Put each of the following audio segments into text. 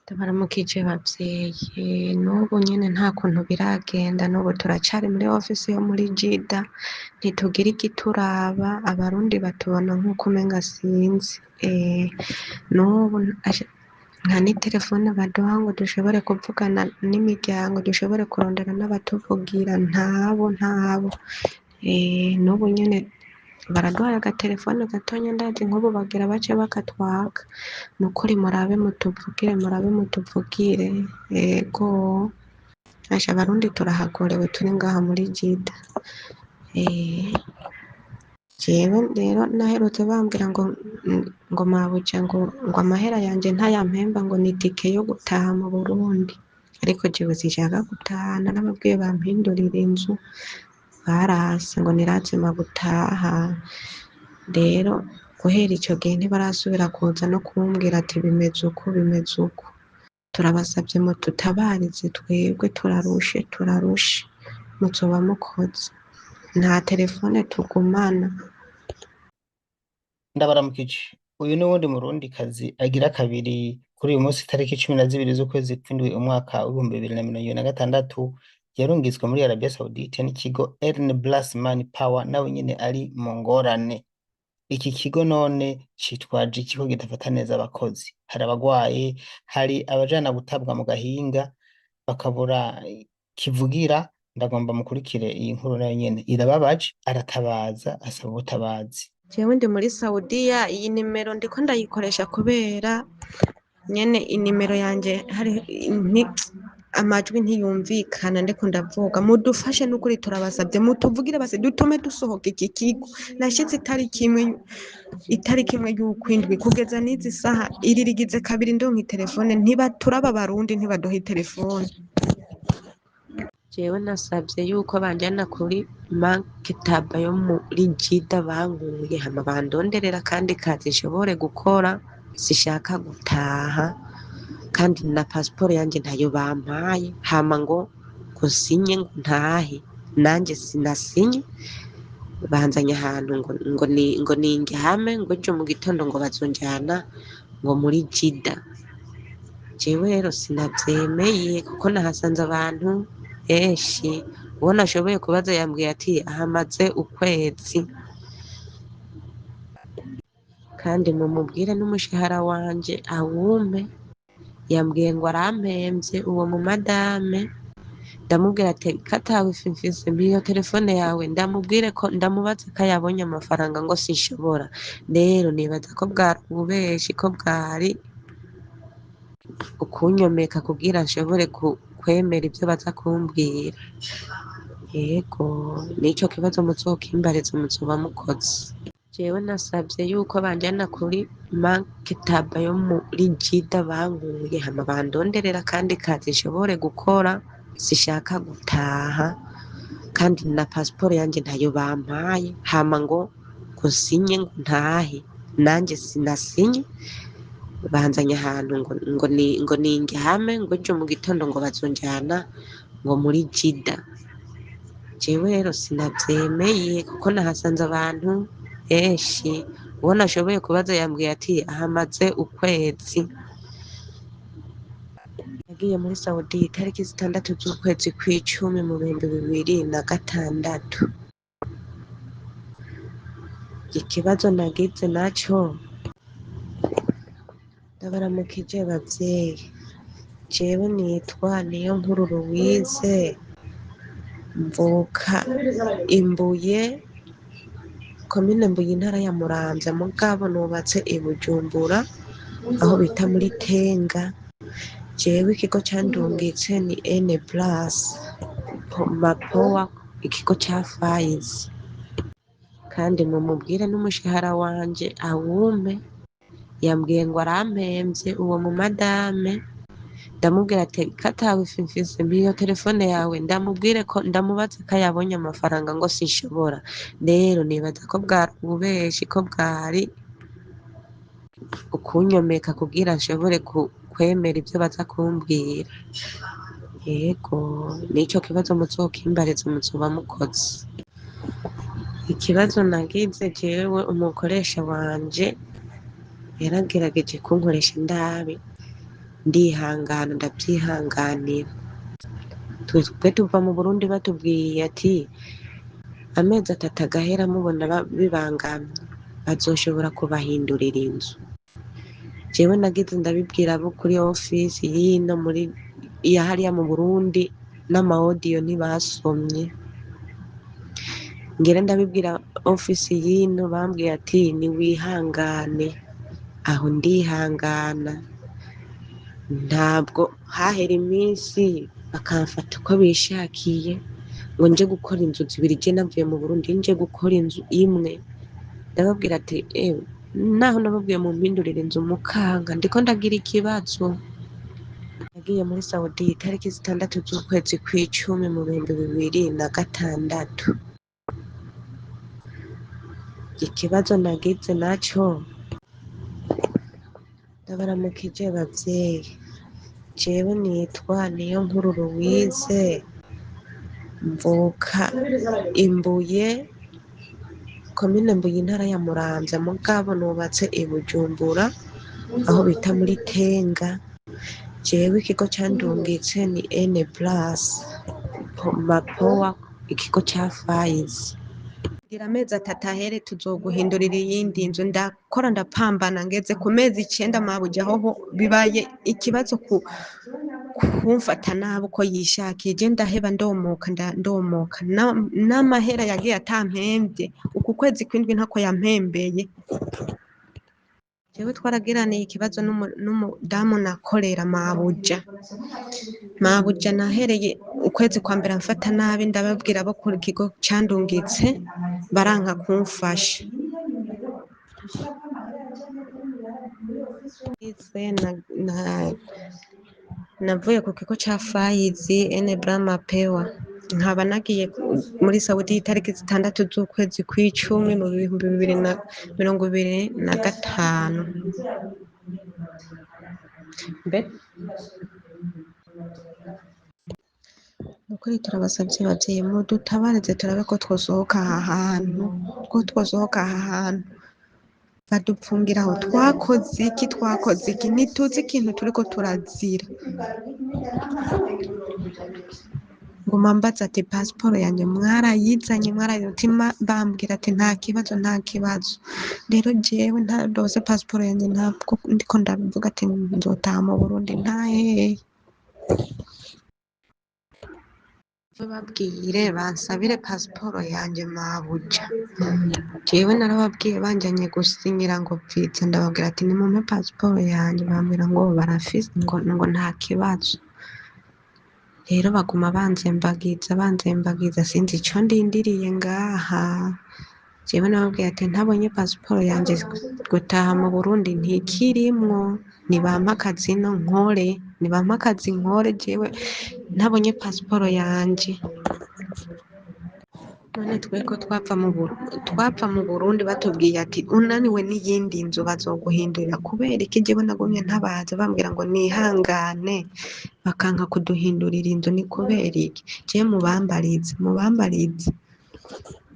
Ndabaramukije bavyeyi, n'ubu nyene nta kuntu biragenda, n'ubu turacari muri ofisi yo muri Jida, ntitugira ikituraba, abarundi batubona nk'uko umenga sinzi, n'ubu nta n'iterefone baduha ngo dushobore kuvugana n'imiryango, dushobore kurondera n'abatuvugira, ntabo ntabo, n'ubu nyene baraduhaye agaterefone gatonya ndazi nk'ubu bagira bace bakatwaka, nukuri murabe mutuvugire, murabe mutuvugire, ego asha abarundi turahagorewe turi ngaha muri Jida. Jewe rero naherutse bambwira ngo ngo mabuja ngo ngo amahera yanje ntayampemba ngo ni itike yo gutaha mu Burundi, ariko jewe sinshaka gutaha, narababwiye bampindurire inzu barase ngo nirazima gutaha. Rero guhera ico gihe ntibarasubira kuza no kumbwira ati bimeze uku bimeze uku. Turabasavye mututabarize twebwe turarushe turarushe, muzoba mukoze, nta terefone tugumana. Ndabaramukije. Uyu ni uwundi murundikazi agira kabiri kuri uyu munsi itariki 12 z'ukwezi kw'indwi umwaka w'2026 yarungitswe muri Arabia Saudite n'ikigo Ern Blast Man Power, nawe nyene ari mu ngorane. Iki kigo none citwaje iki ko kidafata neza abakozi? Hari abagwaye, hari abajana gutabwa mu gahinga bakabura kivugira. Ndagomba mukurikire iyi nkuru, nayo nyene irababaje. Aratabaza asaba ubutabazi. Jewe ndi muri Saudiya, iyi nimero ndiko ndayikoresha kubera nyene inimero yanje hari amajwi ntiyumvikana ndiko ndavuga. Mudufashe nukuri turabasavye mutuvugire basi dutume dusohoka iki kigo. Nashitse itariki imwe y'ukwindwi kugeza n'izi saha iri rigize kabiri ndonka iterefone, ntibaturaba abarundi ntibaduha iterefone. Jewe nasavye yuko banjana kuri makitaba yo muri Jida bankuye, hama bandonderera akandi kazi nshobore gukora, sishaka gutaha kandi na pasiporo yanje ntayo bampaye, hama ngo ngo nsinye ngo ntahe, nanje sinasinye, banzanye ahantu ngo ngo ni ngo nindyame ngo ejo mu gitondo ngo bazonjana ngo muri Jida. Jewe rero sinavyemeye kuko nahasanze abantu benshi, uwo nashoboye kubaza yambwiye ati ahamaze ukwezi, kandi mumubwire n'umushahara wanje awumpe, yambwiye ngo arampemvye uwo mu madame, ndamubwira ati ko atawe mfise mpa iyo terefone yawe ndamubwire ko ndamubaze ko yabonye amafaranga ngo sinshobora. Rero nibaza ko bwari ububeshi, ko bwari ukunyomeka kugira nshobore kwemera ivyo baza kumbwira. Yego nico kibazo muzokimbarize muzoba mukoze. Jewe nasavye yuko banjana kuri makitaba yo muri Jida bankuye, hama bandonderera akandi kazi nshobore gukora, sishaka gutaha kandi na pasiporo yanje ntayo bampaye, hama ngo ngo nsinye ngo ntahe, nanje sinasinye, banzanye ahantu ngo ngo ni ngo nindyame ngo ejo mu gitondo ngo bazonjana ngo muri Jida. Jewe rero sinavyemeye kuko nahasanze abantu benshi, uwo nashoboye kubaza yambwiye ati ahamaze ukwezi. Nagiye muri Saudiya itariki 6 z'ukwezi kw'icumi mu 2006. Ikibazo nagize naco, ndabaramukije bavyeyi, jewe nitwa Niyonkuru Louise, mvuka Imbuye, komine Mbuye, intara ya Muramvya, mugabo nubatse i Bujumbura aho bita muri Tenga. Jewe ikigo candungitse ni N plus Mapowa, ikigo ca Fayizi, kandi mumubwire n'umushahara wanje awumpe, yambwiye ngo arampemvye uwo mu madame, ndamubwira ati ko atawe mfise mpa iyo terefone yawe ndamubwire ko ndamubaze ko yabonye amafaranga ngo sinshobora. Rero nibaza ko bwari ububeshi, ko bwari ukunyomeka kugira nshobore kwemera ivyo baza kumbwira. Yego nico kibazo muzokimbarize muzoba mukoze. Ikibazo nagize jewe umukoresha wanje yaragerageje kunkoresha indabi. Ndihangana, ndavyihanganira. Twebwe tuva mu Burundi batubwiye ati amezi 3 agahera mubona bibangamye, bazoshobora kubahindurira inzu. Jewe nagize ndabibwira abo kuri ofisi y'ino muri ya hariya mu Burundi, n'ama audio ntibasomye. Ngere ndabibwira ofisi y'ino, bambwiye ati niwihangane. Aho ndihangana, ntabwo hahera iminsi bakamfata uko bishakiye ngo nje gukora inzu zibiri. Je navuye mu Burundi nje gukora inzu imwe, ndababwira ati ewe naho nababwiye mumpindurire inzu mukanga, ndiko ndagira ikibazo. Nagiye muri Saudi itariki 6 z'ukwezi kw'icumi mu 2006. Ikibazo nagize naco, ndabaramukije bavyeyi, jewe nitwa Niyonkuru Louise, mvuka Imbuye, komine Mbuye, intara ya Muramvya, mugabo nubatse i Bujumbura aho bita muri Tenga. Jewe ikigo candungitse ni N plus Mapowa, ikigo ca Fayizi. Gira amezi 3 ahere tuzoguhindurira iyindi nzu. Ndakora ndapambana, ngeze ku mezi 9 mabuja hoho bibaye ikibazo ku kumfata nabi uko yishakiye. Je ndaheba ndomoka, ndomoka n'amahera yagiye atampemvye, uku kwezi kw'indwi ntako yampembeye. Jewe twaragiraniye ikibazo n'umudamu nakorera mabuja. Mabuja nahereye ukwezi kwa mbere amfata nabi, ndababwira abo ku kigo candungitse baranka kumfasha. Navuye ku kigo ca Fayizi Enebra Mapewa, nkaba nagiye muri Saudi itariki 6 z'ukwezi kw'icumi mu 2025. Mbe nukuri turabasavye bavyeyi mudutabarize turabe ko twosohoka aha hantu, ko twosohoka aha hantu badupfungira aho. Twakoze iki? Twakoze iki? Ntituzi ikintu turiko turazira. Nguma mbaza ati pasiporo yanje mwarayizanye? Mwarayitima? Bambwira ati nta kibazo, nta kibazo. Rero jewe ntadose pasiporo yanje, ntabwo ndiko ndavuga ati nzotaha mu Burundi ntahehe. Babwire bansabire pasiporo yanje mabuja. Jewe narababwiye banjanye gusinyira ngo vyiza, ndababwira ati nimumpe pasiporo yanje, bambwira ngo barafise, ngo nta kibazo. Rero baguma banzembagiza, banzembagiza, sinzi ico ndindiriye ngaha. Jewe nababwiye ati ntabonye pasiporo yanje gutaha mu Burundi ntikirimwo, nibampe akazi no nkore, nibampe akazi nkore, jewe ntabonye pasiporo yanje. None tweko twapfa mu Burundi batubwiye ati unaniwe n'iyindi nzu bazoguhindurira, kubera iki jewe nagumye ntabaza bambwira ngo nihangane, bakanka kuduhindurira inzu? Ni kubera iki? Jewe mubambarize, mubambarize.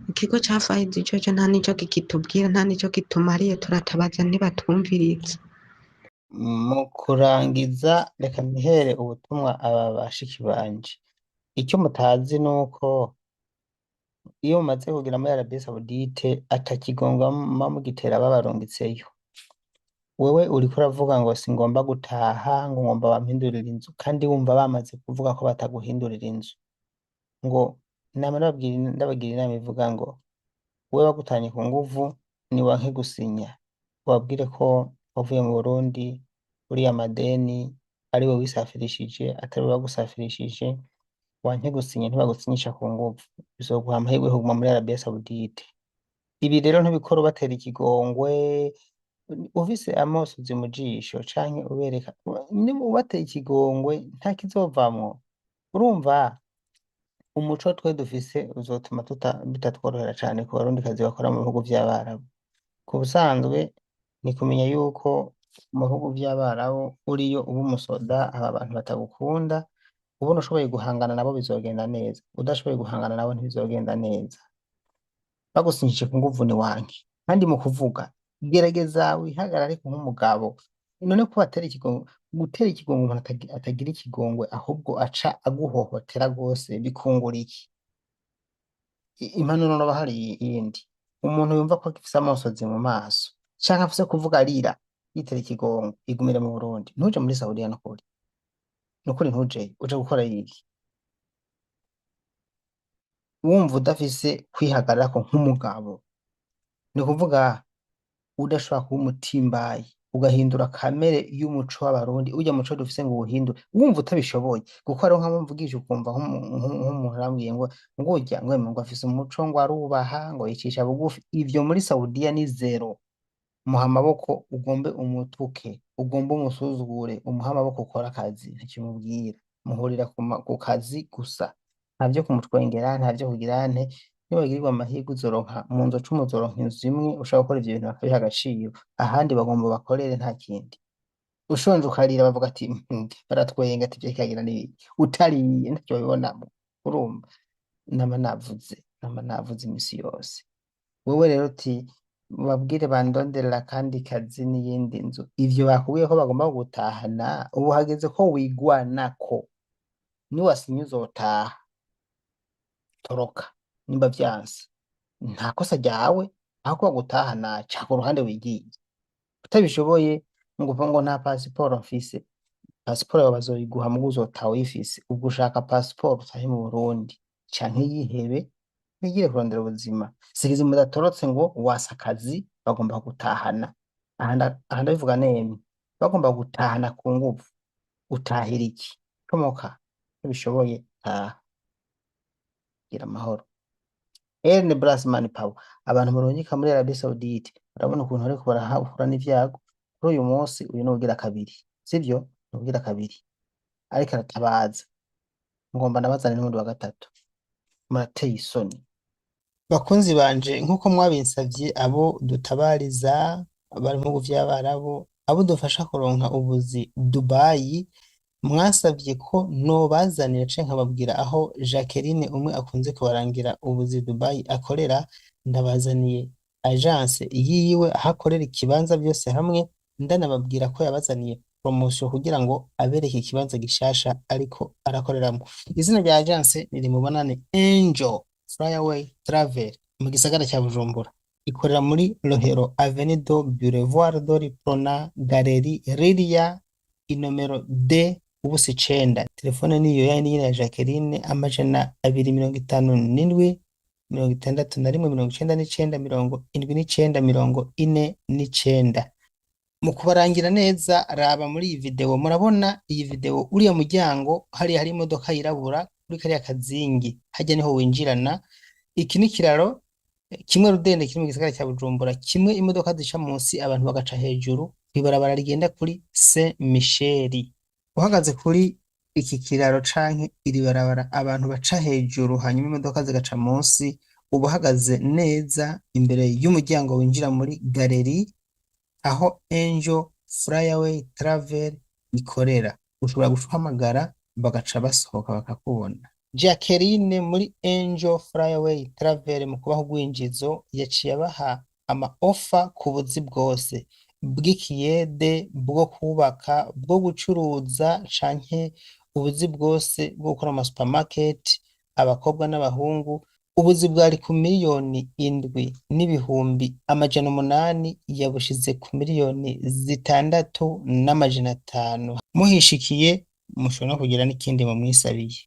Ikigo ca Fayizi coco nta nico kikitubwira, nta nico kitumariye, turatabaza ntibatwumviriza. Mu kurangiza reka nihere ubutumwa aba bashiki banje. Icyo mutazi nuko iyo mumaze kugera muri Arabie Saoudite atakigongwa muba mugitera babarungitseyo. Wewe uriko uravuga ngo singomba gutaha, ngo ngomba bampindurire inzu, kandi wumva bamaze kuvuga ko bataguhindurira inzu. Ngo nama ndabagira inama ivuga ngo wewe bagutanye ku nguvu niwanke gusinya, ubabwire ko wavuye mu Burundi uriya madeni ari we wisafirishije atari we bagusafirishije, wanke gusinya ntibagusinyisha ku nguvu, bizoguha amahirwe yo kuguma muri Arabie Saoudite. Ibi rero ntubikora ubatera ikigongwe, ufise amosozi mu jisho canke ubereka ubateye ikigongwe nta kizovamwo. Urumva umuco twe dufise uzotuma bitatworohera cane ku barundikazi bakora mu bihugu vy'Abarabu. Ku busanzwe ni kumenya yuko mu bihugu vy'Abarabu uriyo uba umusoda, aba bantu batagukunda, ubona ushoboye guhangana nabo bizogenda neza, udashoboye guhangana nabo ntibizogenda neza. Bagusinyishije ku nguvu ni wanke. Kandi mu kuvuga gerageza wihagarare nk'umugabo. None ko batera ikigongwe, gutera ikigongwe umuntu atagira ikigongwe ahubwo aca aguhohotera rwose, bikungura iki? Impanuro noba hari iyindi, umuntu yumva ko agifise amosozi mu maso canke afise kuvuga arira yitera ikigongwe, igumire mu Burundi, ntuje muri Saudiya. Nukuri, nukuri, ntujeyo. Uje gukora iki wumva udafise kwihagararako nk'umugabo? Ni ukuvuga udashobora kuba umutimbayi, ugahindura kamere y'umuco w'Abarundi, urya muco dufise ngo uwuhindure, wumva utabishoboye. Kuko hariho nk'abo mvugisha ukumva nk'umuntu arambwiye ngo urya ngo emwe ngo afise umuco, ngo arubaha, ngo yicisha bugufi. Ivyo muri Saudiya ni zero. Muha amaboko ugombe umutuke, ugombe umusuzugure, umuhe amaboko ukore akazi, ntakimubwira. Muhurira ku kazi gusa, ntavyo kumutwengera, ntavyo kugira nte. Niwagirirwa amahirwe uzoronka mu nzu 10, uzoronka inzu imwe ushobora gukora ivyo bintu bakabiha agaciro. Ahandi bagomba bakorere nta kindi. Ushonje ukarira bavuga ati baratwenga ati ivyo kagira n'ibiki." Utariye ntacyo babibonamo. Urumva nama navuze imisi yose. Wewe rero uti babwire bandonderera akandi kazi n'iyindi nzu. Ivyo bakubwiye ko bagomba gutahana, ubu hageze ko wigwanako. Niwasinya uzotaha. Toroka nimba vyanse, nta kosa ryawe. Aho kuba gutahana, ca ku ruhande wigiye. Utabishoboye ngo uvuge ngo nta pasiporo mfise, pasiporo yawe bazoyiguha muga uzotaha uyifise. Ubwo ushaka pasiporo utahe mu Burundi canke yihebe wigire kurondera ubuzima. Sigiza mudatorotse ngo wasa akazi, bagomba gutahana. Aha ndabivuga nemye, bagomba gutahana ku nguvu. Utahira iki? Comoka ubishoboye, taha, gira amahoro. Erne Brass Man Power, abantu murungika muri Arabie Saoudite, urabona ukuntu bariko barahura n'ivyago kuri uyu munsi. Uyu ni uwugira kabiri, sivyo? Ni uwugira kabiri ariko aratabaza. Ngomba nabazane n'uwundi wa gatatu. Murateye isoni, bakunzi banje. Nk'uko mwabinsavye, abo dutabariza bari mu bihugu vy'Abarabu, abo dufasha kuronka ubuzi Dubayi, mwasavye ko nobazanira canke nkababwira aho Jacqueline umwe akunze kubarangira ubuzi Dubayi akorera. Ndabazaniye agence yiwe, aho akorera, ikibanza, byose hamwe. Ndanababwira ko yabazaniye promotion kugira ngo abereke ikibanza gishasha ariko arakoreramwo. Izina rya agence ni Mubonane Angel Flyaway Travel mu gisagara cya Bujumbura. Ikorera muri Rohero, Avenue do Boulevard de l'Uprona, Galerie Liria, inomero D ubusa 9. Telefone niyo yayindi nyene ya Jacqueline, 257 61 99 79 49. Mu kubarangira neza, raba muri iyi video. Murabona iyi video, uriya muryango hariya hari imodoka yirabura kuri kariya kazingi hajya, niho winjirana. Iki ni kiraro kimwe rudende kiri mu gisagara cya Bujumbura, kimwe imodoka zica munsi, abantu bagaca hejuru kw'ibarabara rigenda kuri Saint Michel. Uhagaze kuri iki kiraro canke iri barabara abantu baca hejuru hanyuma imodoka zigaca munsi, uba uhagaze neza imbere y'umuryango winjira muri galerie aho Angel Flyaway Travel ikorera. Ushobora guhamagara bagaca basohoka bakakubona. Jacqueline muri Angel Flyaway Travel, mu kubaha urwinjizo, yaciye abaha ama offer ku buzi bwose bw'ikiyede, bwo kubaka, bwo gucuruza, canke ubuzi bwose bwo gukora mu supermarket, abakobwa n'abahungu. Ubuzi bwari ku 7,800,000, yabushize ku 6,500,000. Muhishikiye mushobora no kugira n'ikindi mumwisabiye.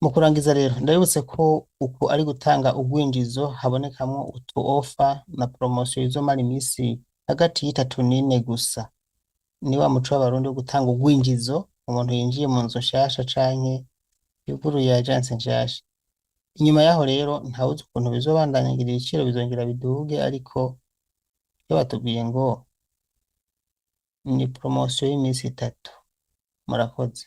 Mu kurangiza rero, ndabibutse ko uku ari gutanga urwinjizo habonekamwo utu offer na promotion izomara imisi hagati y'3 n'4 gusa. Ni wa muco w'Abarundi wo gutanga urwinjizo umuntu yinjiye mu nzu nshasha canke yuguruye agence nshasha. Inyuma yaho rero ntawuzi ukuntu bizobandanya, ngira ibiciro bizongera biduge, ariko iyo batubwiye ngo ni promotion y'imisi 3. Murakoze.